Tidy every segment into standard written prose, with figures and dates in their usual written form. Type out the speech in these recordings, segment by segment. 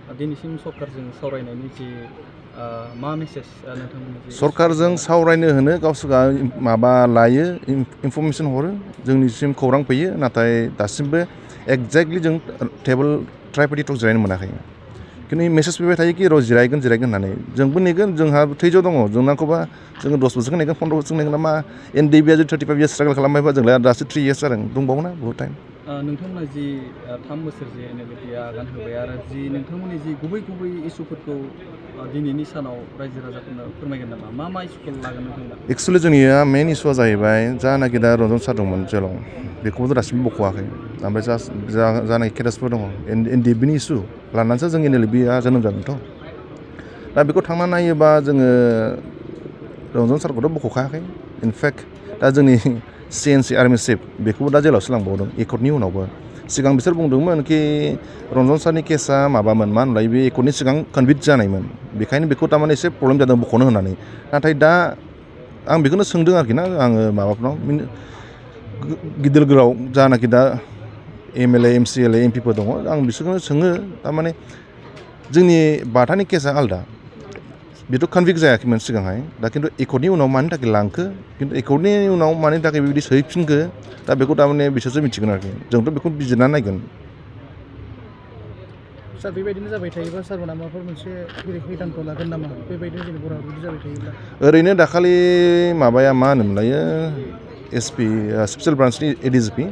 दिनैसिम सरकारजों सावरायनायनि जि मा मेसेज नोंथांमोननि सरकारजों सावरायनो होनो गावसोरहा माबा लायो इनफरमेसन हरो जोंनिसिम खौरां फैयो नाथाय दासिमबो एक्जेक्टलि जों टेबोल ट्राइपार्टि टक जिरायनो मोनाखै खिन्थु मेसेज फैबाय थायो कि र' जिरायगोन होननानै जोंबो नेगोन जोंहा थैज' दङ जोंनाखौबा जोङो 10 बोसोरखौ नेगोन 15 बोसोरखौ नेगोन मा एनडिबिआ जुदि 35 इयार्स स्ट्रागल खालामबायबा जोंलाय दासो 3 इयार्स जादों दंबावोना बहुत टाइम नोंथांमोना जि 3 बोसोर जे एनएलपिआ आगान होबाय आरो जि नोंथांमोननि जि गुबै इसुफोरखौ दिनैनि सानाव रायजो राजाफोरनो फोरमायगोन नामा मा इसुखौ लागोन नोंथांमोना एक्सुवेलि जोंनिया मेन इसुआ जाहैबाय जानाखि दा रन्जन सार दंमोन जेलाव बेखौबोथ' दासिमबो बख'वाखै ओमफ्राय जानाय केरेसफोर दङ एनडिबिनि इसु लानानैसो जों एनएलपिआ जोनोम जादोंथ' दा बेखौ थांना नायोबा जोङो रन्जन सारखौथ' बख'खायाखै इनफेक्ट दा जोंनि सिएनसि आर्मि चिफ बेखौबो दा जेलावसो लांबावदों एकर्डनि उनावबो सिगां बिसोर बुंदोंमोन कि रन्जन सारनि केसा माबामोन मा होनलाय बे एकर्डनि सिगां कनभिक्ट जानायमोन बेखायनो बेखौ थारमाने एसे प्रब्लेम जादों बख'नो होननानै नाथाय दा आं बेखौनो सोंदों आरोखि ना आङो माबाफोरनाव गिदिर गोलाव जानाखि दा एमएलए एमसिएलए एमपिफोर दङ आं बिसोरखौनो सोङो थारमाने जोंनि बाथानि केसा आलदा बेथ' कनभिक्ट जायाखैमोन सिगांहाय दा खिन्थु एकर्डनि उनाव मानि थाखाय लांखो खिन्थु एकर्डनि उनाव मानि थाखाय बेबायदि सोहैफिनखो दा बेखौ थारमाने बिसोरसो मिथिगोन आरोखि जोंथ' बेखौ बिजिरना नायगोन सार बेबायदिनो जाबाय थायोबा सारमोना माबाफोर मोनसे खैदानथ लागोन नामा बेबायदिनो जेनेबा बर'आव बिदि जाबाय थायोब्ला ओरैनो दाखालि माबाया मा होनोमोनलायो एसपि स्पेसियेल ब्रान्सनि एडिजिपि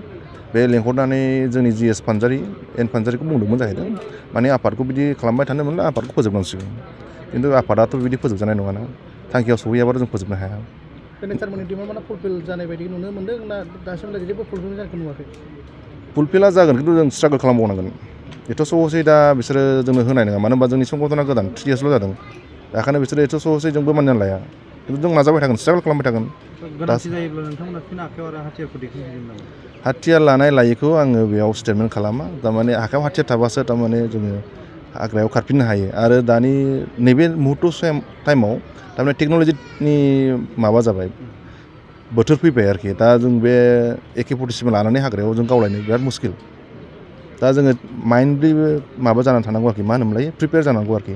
बे लेंहरनानै जोंनि जिएस फानजारिखौ बुंदोंमोन जाहैदों माने आफादखौ बिदि खालामबाय थानो मोनला आफादखौ फोजोबनांसिगोन खिन्थु आफादाथ' बिदि फोजोबजानाय नङाना थांखियाव सहैयाबाथ' जों फोजोबनो हाया सारमोननि डिमान्डआ फुलफिल जानाय बायदि नुनो मोन्दों ना दासिमहालागै जेबो फुलफिल जानायखौ नुवाखै फुलफिला जागोन खिन्थु जों स्ट्रागल खालामबावनांगोन एथ' सहसै दा बिसोरो जोंनो होनाय नङा मानो होनबा जोंनि संगठना गोदान 3 इयार्सल' जादों बेखायनो बिसोरो एथ' सहसै जोंबो मानिनानै लाया खिन्थु जों नाजाबाय थागोन स्ट्रागल खालामबाय थागोन गोनांथि जायोब्ला नोंथांमोना फिन आखायाव आरो हाथियारखौ दैखांहैगोन नामा हाथियार लानाय लायैखौ आङो बेयाव स्टेटमेन्ट खालामा थारमाने आखायाव हाथियार थाबासो थारमाने जोङो हाग्रायाव खारफिननो हायो आरो दानि नैबे मुहुर्त टाइमाव थारमाने टेक्न'लजिनि माबा जाबाय बोथोर फैबाय आरोखि दा जों बे AK-47 लानानै हाग्रायाव जों गावलायनो बिराद मुस्किल दा जोङो माइन्डलिबो माबा जानानै थानांगौ आरोखि मा होनोमोनलाय प्रिपेयार जानांगौ आरोखि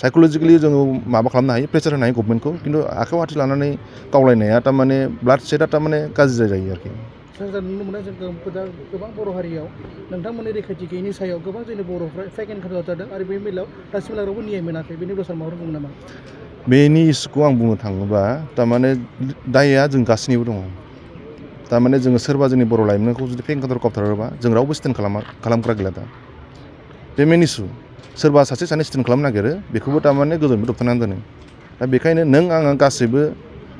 साइक'लजिकेलि जोङो माबा खालामनो हायो प्रेसार होनो हायो गभर्नमेन्टखौ खिन्थु आखायाव हाथि लानानै गावलायनाया थारमाने ब्लाड सेटआ थारमाने गाज्रि जायो आरोखि जों नुनो मोनो जों गोबां बर' हारियाव नोंथांमोननि रैखाथि गैयैनि सायाव गोबां जोंनि बर'फ्रा फेक एनकाउन्टार जादों आरो बे बेलायाव दासिमबो रावबो न्याय मोनाखै बेनि बेलायाव सार माबाफोर बुङो नामा बेनि इस्युखौ आं बुंनो थाङोबा थारमाने दायआ जों गासैनिबो दङ थारमाने जोङो सोरबा जोंनि बर' लाइमोनखौ जुदि फेक एनकाउन्टार खालामथारोबा जों रावबो स्टेन्ड खालामग्रा गैला दा बे मेन इस्यु सोरबा सासे सानै स्टेन्ड खालामनो नागिरो बेखौबो थारमाने गोजौनिफ्राय दबथायनानै दोनो दा बेखायनो नों आङो गासैबो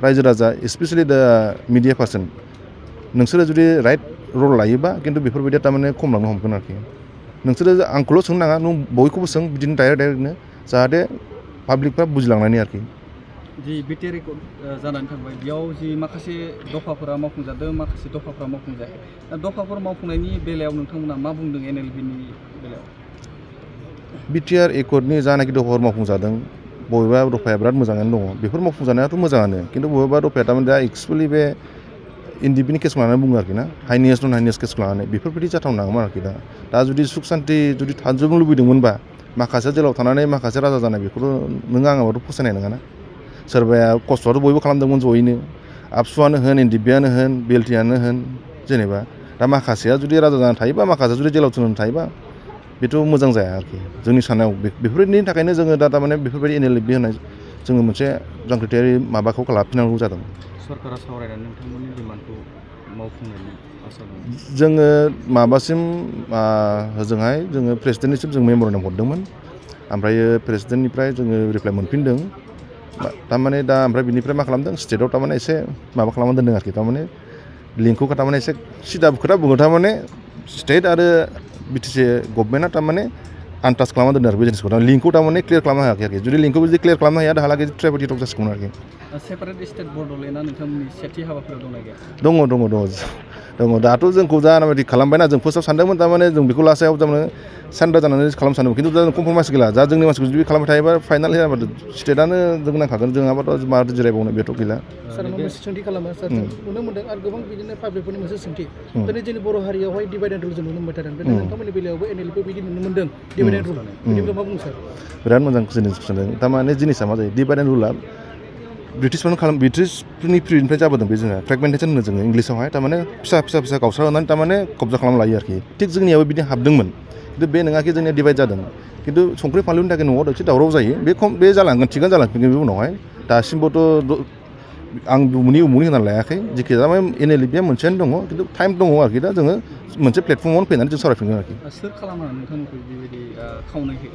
रायजो राजा स्पेसियेलि दा मिडिया पार्सन नोंसोरो जुदि राइट रल लायोबा खिन्थु बेफोरबायदिया थारमाने खमायलांनो हमगोन आरोखि नोंसोरो आंखौल' सोंनो नाङा नों बयखौबो सों बिदिनो डाइरेक्टनो जाहाथे पाब्लिकफ्रा बुजिलांनायनि आरोखि जि बिटिआर रेकर्ड जानानै थांबाय बेयाव जि माखासे दफाफोरा मावफुंजादों माखासे दफाफोरा मावफुंजायाखै दा दफाफोर मावफुंनायनि बेलायाव नोंथांमोना मा बुंदों एनएलपिनि बेलायाव बिटिआर एकर्डनि जानाखि दफाफोर मावफुंजादों बबेबा दफाया बिराद मोजाङानो दङ बेफोर मावफुंजानायाथ' मोजाङानो खिन्थु बबेबा दफाया थारमाने दा एक्सुवेलि बे एनडिबिनि केसखौ लानानै बुङो आरोखि ना हाइनेस नन हाइनेस केसखौ लानानै बेफोरबायदि जाथावनो नाङामोन आरोखि दा जुदि सुख सान्थि जुदि थाजोबनो लुबैदोंमोनबा माखासे जेलाव थानानै माखासे राजा जानाय बेखौथ' नों आङाबाथ' फसायनाय नङाना सोरबाया खस्थ'आथ' बयबो खालामदोंमोन जयैनो आबसुआनो होन एनडिबिआनो होन बिएलटिआनो होन जेनेबा दा माखासेया जुदि राजा जानानै थायोबा माखासेया जुदि जेलाव थुनानै थायोबा बेथ' मोजां जाया आरोखि जोंनि साननायाव बेफोरनि थाखायनो जोङो दा थारमाने बेफोरबायदि एनएलपि होनाय जोङो मोनसे जांख्रिथायारि माबाखौ लाफिननांगौ जादों सरकारा सावरायनानै नोंथांमोननि डिमान्डखौ मावफुंनायनि आसा दं जोङो माबासिम होजोंहाय जोङो प्रेसिडेन्टनिसिम जों मेम'रेन्डाम हरदोंमोन ओमफ्राय प्रेसिडेन्टनिफ्राय जोङो रिप्लाइ मोनफिनदों थारमाने दा ओमफ्राय बिनिफ्राय मा खालामदों स्टेटआव थारमाने एसे माबा खालामना दोन्दों आरोखि थारमाने लिंकखौ थारमाने एसे सिदा खोथा बुङो थारमाने स्टेट आरो बिटिसि गभर्नमेन्टआ थारमाने आनटाच खालामना दोन्दों आरो बे जिनिसखौ लिंकखौ थारमाने क्लियार खालामनो हायाखै आरोखि जुदि लिंकखौ जुदि क्लियार खालामनो हाया दाहालागै ट्राइपार्टि टक जासिगौमोन आरोखि सेपारेट स्टेट बड'लेण्डआ नोंथांमोननि सेथि हाबाफारियाव दंना गैया दङ दाथ' जोंखौ जानाबायदि खालामबायना जों फार्स्टआव सानदोंमोन थारमाने जों बेखौ लासायाव थारमाने सान्दा जानानै खालामनो सानदोंमोन खिन्थु दा कमप्रमाइस गैला जा जोंनि मानसिखौ जुदि खालामबाय थायोबा फाइनालि जाबाथ' स्टेटआनो जों नांखागोन जोंहाबाथ' माथो जिरायबावनो बेथ' गैला सार मोनसे सोंथि खालामो सार नुनो मोन्दों आरो गोबां बिदिनो पाब्लिकफोरनि मोनसे सोंथि दिनै जोंनि बर' हारियावहाय डिभाइड एन्ड रुल जों नुनो मोनबाय थादों दिनै नोंथांमोननि बेलायावबो एनएलपि बिदि नुनो मोन्दों डिभाइड डिभाइड रुल बिदिब्ला मा बुङो सार बिराद मोजां जिनिस सोंदों थारमाने जिनिसा मा जायो डिभाइड एन्ड रुला ब्रिटिशफोरनि पिरियडनिफ्राय जाबोदों बे जोंहा फ्रेगमेन्टेसन होनो जोङो इंलिसावहाय थारमाने फिसा गावस्रानानै थारमाने कब्जा खालामना लायो आरोखि थिग जोंनियाबो बिदि हाबदोंमोन खिन्थु बे नङाखि जोंनिया डिभाइड जादों खिन्थु संख्रि फानलुनि थाखाय न'आव एसे दावराव जायो बे जालांगोन थिगानो जालांफिनगोन बे उनावहाय दासिमबोथ' आं उमुनि होनानै लायाखै जेखि जाया NLFB मोनसेयानो दङ खिन्थु टाइम दङ आरोखि दा जोङो मोनसे प्लेटफर्मावनो फैनानै जों सावरायफिनगोन आरोखि सोर खालामा नोंथांमोनखौ बेबायदि खावनायखौ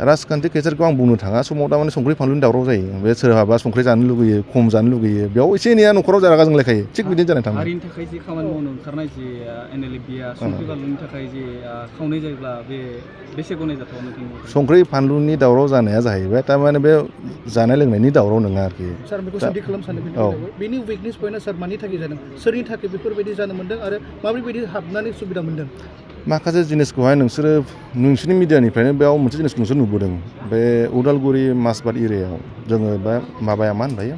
राजखान्थि खैसारखौ आं बुंनो थाङा समाव दा माने संख्रि फानलुनि दावराव जायो बे सोरहाबा संख्रि जानो लुगैयो खम जानो लुगैयो बेयाव एसे एनैया न'खराव जारागा जोंलायखायो थिग बिदिनो जानानै थाङो हारिनि थाखाय जि खामानि मावनो ओंखारनाय जि NLFBआ संख्रि बानलुनि थाखाय जि खावनाय जायोब्ला बेसे गनायजाथाव नोंथांनि संख्रि फानलुनि दावराव जानाया जाहैबाय थारमाने बे जानाय लोंनायनि दावराव नङा आरोखि सार बेखौ सोंथि खालामनो सानो बेनि उइकनेस पइन्टआ सार मानि थाखाय जादों सोरनि थाखाय बेफोरबायदि जानो मोन्दों आरो माबोरैबायदि हाबनानै सुबिदा मोन्दों माखासे जिनिसखौहाय नोंसोरनि मिडियानिफ्रायनो बेयाव मोनसे जिनिसखौ नोंसोर नुबोदों बे उदालगुरि माजबाद एरियायाव जोङो बा माबाया मा होनबायो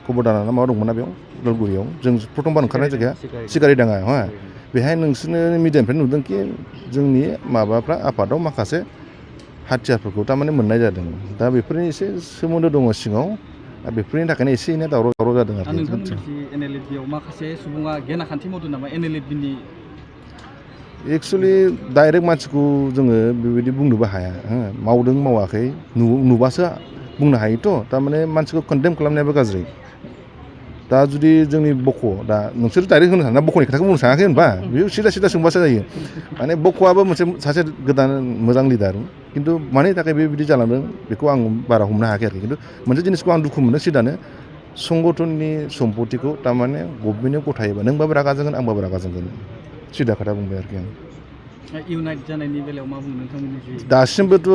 गबरदाना ना माबा दंमोन ना बेयाव उदालगुरियाव जों प्रथमबार ओंखारनाय जायगाया सिकारिडाङा हा बेहाय नोंसोरनो मिडियानिफ्राय नुदों कि जोंनि माबाफ्रा आफादाव माखासे हाथियारफोरखौ थारमाने मोननाय जादों दा बेफोरनि एसे सोमोन्दो दङ सिङाव बेफोरनि थाखायनो एसे एनै दावराव जादों आरो नोंथांमोननि NLFBआव माखासे सुबुङा गेना खान्थि मावदों नामा NLFBनि एक्सुवेलि डाइरेक्ट मानसिखौ जोङो बेबायदि बुंनोबो हाया मावदों मावाखै नुबासो बुंनो हायोथ' थारमाने मानसिखौ कन्डेम खालामनायाबो गाज्रि दा जुदि जोंनि बक' दा नोंसोर डाइरेक्ट होनो साना बक'नि खोथाखौ बुंनो सानाखै होनबा बेयो सिदा सोंबासो जायो माने बक'आबो सासे गोदान मोजां लिडार खिन्थु मानि थाखाय बेबायदि जालांदों बेखौ आं बारा हमनो हायाखै आरोखि खिन्थु मोनसे जिनिसखौ आं दुखु मोनो सिदानो संगठननि सम्पतिखौ थारमाने गभमेन्टआव गथायोबा नोंबाबो रागा जोंगोन आंबाबो रागा जोंगोन सिदा खोथा बुंबाय आरोखि आं इउनाइट जानायनि बेलायाव मा बुङो नोंथांमोननि दासिमबोथ'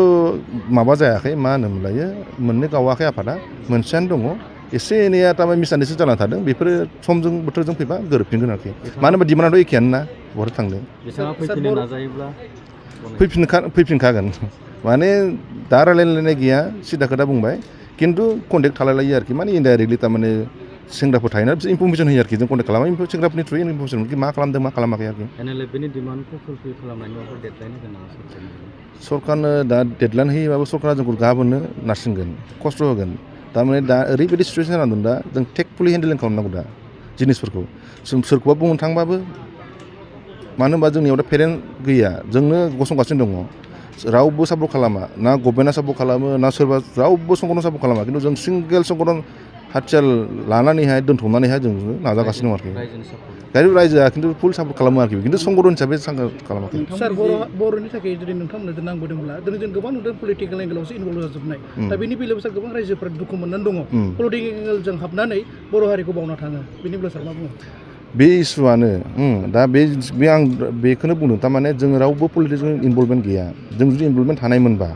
माबा जायाखै मा होनोमोनलायो मोननो गावाखै आफादा मोनसेयानो दङ एसे एनैया थारमाने मिसआन्डारस्टेन्डिं जाना थादों बेफोरो समजों बोथोरजों फैबा गोरोबफिनगोन आरोखि मानो होनबा डिमान्डआथ' एखेयानो ना बहा थांदों बिथाङा फैफिननो नाजायोब्ला फैफिनखागोन माने दा रायलायलायनाय गैया सिदा खोथा बुंबाय खिन्थु कन्टेक्ट खालायलायो आरोखि माने इनडाइरेक्टलि थारमाने सेंग्राफोर थायोना बिसोर इनफरमेसन होयो आरोखि जों कन्टेक्ट खालामो सेंग्राफोरनि थ्रुयै इनफरमेसन मा खालामदों मा खालामाखै आरोखि NLFBनि डिमान्डखौ फुलफिल खालामनायनि माबाफोर डेडलाइन होगोन नामा सरकारनो दा डेडलाइन होयोबाबो सरकारा जोंखौ गाबोननो नारसिनगोन खस्थ' होगोन थारमाने दा ओरैबायदि सिचुवेसन जानानै दं दा जों टेकफुलि हेन्डेलिं खालामनांगौ दा जिनिसफोरखौ जों सोरखौबा बुंनो थांबाबो मानो होनबा जोंनियाव दा पेरेन्ट गैया जोंनो गसंगासिनो दङ रावबो सापर्ट खालामा ना गभर्नमेन्टआ सापर्ट खालामो ना सोरबा रावबो संगठन सापर्ट खालामा खिन्थु जों सिंगेल संगठन हाथियार लानानैहाय दोनथ'नानैहाय जों नाजागासिनो दं आरोखि रायजोआ खिन्थु फुल सापर्ट खालामो आरोखि खिन्थु संगठन हिसाबै खालामाखै सार बर'नि थाखाय जुदि नोंथांमोननो नांबोदोंब्ला दिनै जों गोबां नुदों पलिटिकेल एंगेलावसो इनभल्भ जाजोबनाय दा बेनि बेलायाव सार गोबां रायजोफोरा दुखु मोननानै दङ पलिटिकेल एंगेलजों हाबनानै बर' हारिखौ बावना थाङो बेनि बेलायाव सार मा बुङो बे इसुआनो दा बे आं बेखौनो बुंदों थारमाने जों रावबो पलिटिक्सजों इनभल्भमेन्ट गैया जों जुदि इनभल्भमेन्ट थानायमोनबा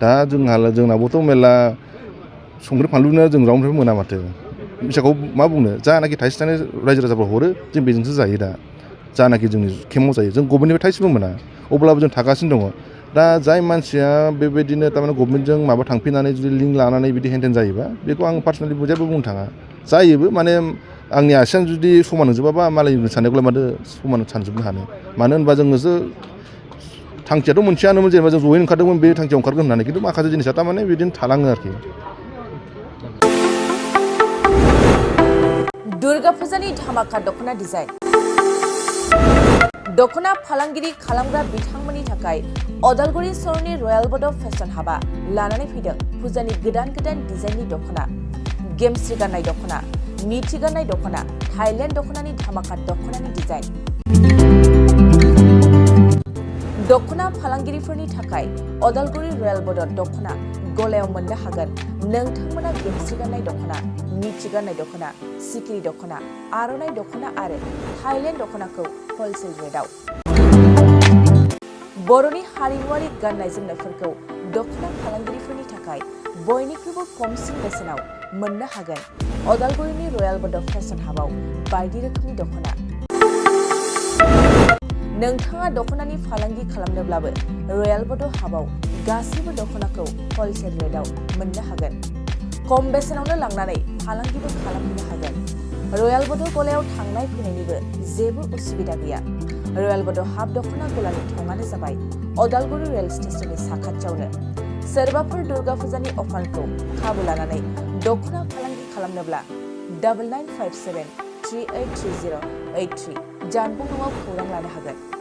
दा जोंनाबोथ' मेरला संख्रि फानलुनो जों रावनिफ्रायबो मोना माथो फैसाखौ मा बुंनो जानाखि थाइसे थाइनै रायजो राजाफ्रा हरो जों बेजोंसो जायो दा जानाखि जोंनि केम्पआव जायो जों गभर्नमेन्टनिफ्राय थाइसेबो मोना अब्लाबो जों थागासिनो दङ दा जाय मानसिया बेबायदिनो थारमाने गभर्नमेन्टजों माबा थांफिननानै जुदि लिंक लानानै बिदि हेन्डेल जायोबा बेखौ आं पार्सनेलि जेबो बुंनो थाङा जायोबो माने आंनि आसियानो जुदि समान नुजोबाबा मालायनि साननायखौलाय माथो समान सानजोबनो हानो मानो होनबा जोङोसो थांखियाथ' मोनसेयानोमोन जेनेबा जों ज'यैनो ओंखारदोंमोन बे थांखियाव ओंखारगोन होननानै खिन्थु माखासे जिनिसा थारमाने बिदिनो थालाङो आरोखि दुर्गा फुजानि धामाका दख'ना डिजाइन दख'ना फालांगिरि खालामग्रा बिथांमोननि थाखाय अदालगुरि सहरनि रयेल बड' फेशन हाबा लानानै फैदों फुजानि गोदान डिजाइननि दख'ना गेमस्रि गाननाय दख'ना मिथि गाननाय दख'ना थाइलेण्ड दख'नानि धामाका दख'नानि डिजाइन दख'ना फालांगिरिफोरनि थाखाय अदालगुरि रयेल बड' दख'ना गलायाव मोननो हागोन नोंथांमोना गेमस्रि गाननाय दख'ना मिथि गाननाय दख'ना सिखिरि दख'ना आर'नाइ दख'ना आरो थाइलेण्ड दख'नाखौ हलसेल रेटआव बर'नि हारिमुआरि गाननाय जोमनायफोरखौ दख'ना फालांगिरिफोरनि थाखाय बयनिख्रुइबो खमसिन बेसेनाव मोननो हागोन अदालगुरिनि रयेल बड' फेशन हाबाव बायदि रोखोमनि दख'ना नोंथाङा दख'नानि फालांगि खालामनोब्लाबो रयेल बड' हाबाव गासैबो दख'नाखौ हलसेल रेटआव मोननो हागोन खम बेसेनावनो लांनानै फालांगिबो खालामनो हागोन रयेल बड' गलायाव थांनाय फैनायनिबो जेबो उसुबिदा गैया रयेल बड' हाफ दख'ना गलानि थङानो जाबाय अदालगुरि रेल स्टेशननि साखाथियावनो। सोरबाफोर दुर्गा फुजानि अफारखौ खाबु लानानै दख'ना फालांगि खालामनोब्ला 9957 383083 जानबुं नङाव खौरां लानो हागोन।